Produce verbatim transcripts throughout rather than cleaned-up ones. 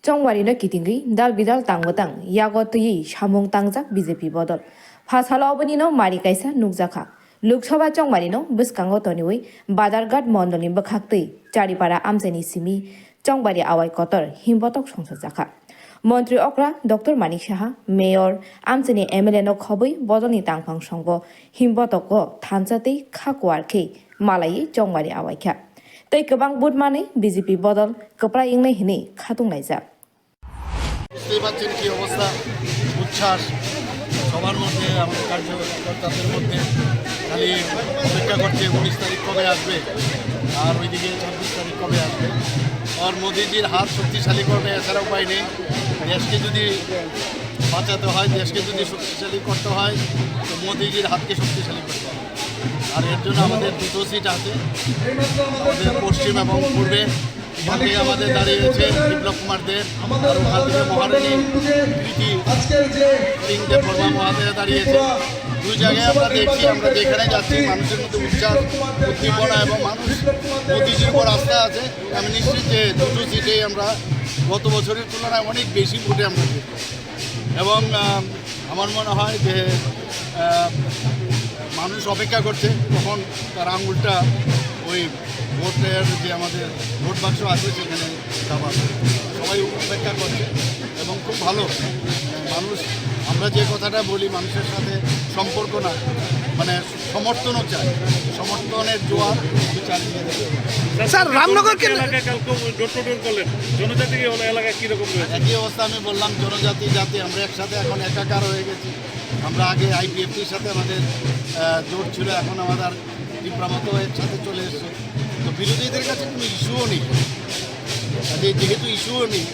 Chongbarino kitingwi dal bidal tang bwtang yago twiwi samung tangjak B J P bodol. Phasalo obonino mari kaisa nukjakha. Lok Sabha chongbarino bwskango toniwi Badarghat mondolni bwkhaktwi Charipara amchaini simi Chongbari awai kotor himbotok songsajakha. Montri okra Doctor Manik Saha, Mayor, amchaini M L A no khobwi bodolni tangphang songbo himbotogo thansa tei kha kuar khe malaiwi Chongbari awaikha. Tei kwbang vote manwi B J P bodol kwprai wngnai hwnwi khatung laijak. বুঝতেই পারছেন কি অবস্থা, উচ্ছ্বাস সবার মধ্যে, আমাদের কার্যকর্তাদের মধ্যে। খালি অপেক্ষা করছে উনিশ তারিখ কবে আসবে, আর ওইদিকে ছাব্বিশ তারিখ কবে আসবে। আর মোদিজির হাত শক্তিশালী করবে, এছাড়া উপায় নেই। দেশকে যদি বাঁচাতে হয়, দেশকে যদি শক্তিশালী করতে হয়, তো মোদিজির হাতকে শক্তিশালী করতে হবে। আর এর জন্য আমাদের দুটো সিট আছে, আমাদের পশ্চিম এবং পূর্বে। এখান থেকে আমাদের দাঁড়িয়েছে বিপ্লব কুমার দেব, আর ওখান থেকে মহারানী প্রীতি সিং দেব বর্মা মহাশয়া দাঁড়িয়েছে। দুই জায়গায় আমরা দেখছি, আমরা যেখানে যাচ্ছি মানুষের মধ্যে উচ্ছ্বাস, উদ্দীপনা এবং মানুষ মোদিজির উপর আস্থা আছে। আমি নিশ্চিত যে দুটো সিটেই আমরা গত বছরের তুলনায় অনেক বেশি ভোটে আমরা জিতব। এবং আহ, আমার মনে হয় যে আহ, মানুষ অপেক্ষা করছে কখন তার আঙুলটা ওই ভোটের যে আমাদের ভোট বাক্স আছে সেখানে চাপাবে। সবাই অপেক্ষা করছে এবং খুব ভালো। মানুষ, আমরা যে কথাটা বলি, মানুষের সাথে সম্পর্ক না, মানে সমর্থনও চায়, সমর্থনের জোয়ার চারিদিকে। স্যার, রামনগর কেন্দ্র এলাকায় কালকে ডোর টু ডোর করলেন, জনজাতি এলাকায় কিরকম রয়েছে? একই অবস্থা আমি বললাম, জনজাতি জাতি আমরা একসাথে এখন একাকার হয়ে গেছি। আমরা আগে আইপিএফটির সাথে আমাদের আহ, জোট ছিল, এখন আমাদের তীব্রামত একসাথে চলে এসেছে। তো বিরোধীদের কাছে কোনো ইস্যুও নেই। কাজে যেহেতু ইস্যুও নেই,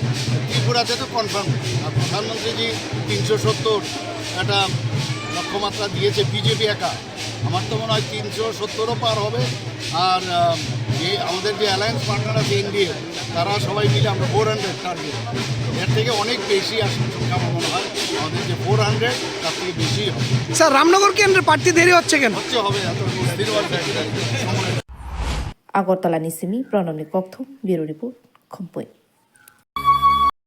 ত্রিপুরাতে তো কনফার্ম। আর প্রধানমন্ত্রী যে তিনশো সত্তর একটা লক্ষ্যমাত্রা দিয়েছে বিজেপি একা, আমার তো মনে হয় তিনশো সত্তরও পার হবে। আর আহ, যে আমাদের যে অ্যালায়েন্স পার্টনার আছে এনডিএ, তারা সবাই মিলে আমরা ফোর হান্ড্রেড টার্গেট, এর থেকে অনেক বেশি আসন সংখ্যা আমার মনে হয় আমাদের যে ফোর হান্ড্রেড, তার থেকে বেশি হবে। স্যার, রামনগর কেন্দ্রে প্রার্থী দেরি হচ্ছে কেন? হচ্ছে হবে, এত অস্থির হওয়ার কিছু নেই। Agartala ni simi Pranamni Kokthum, Bureau Report, Khumpui.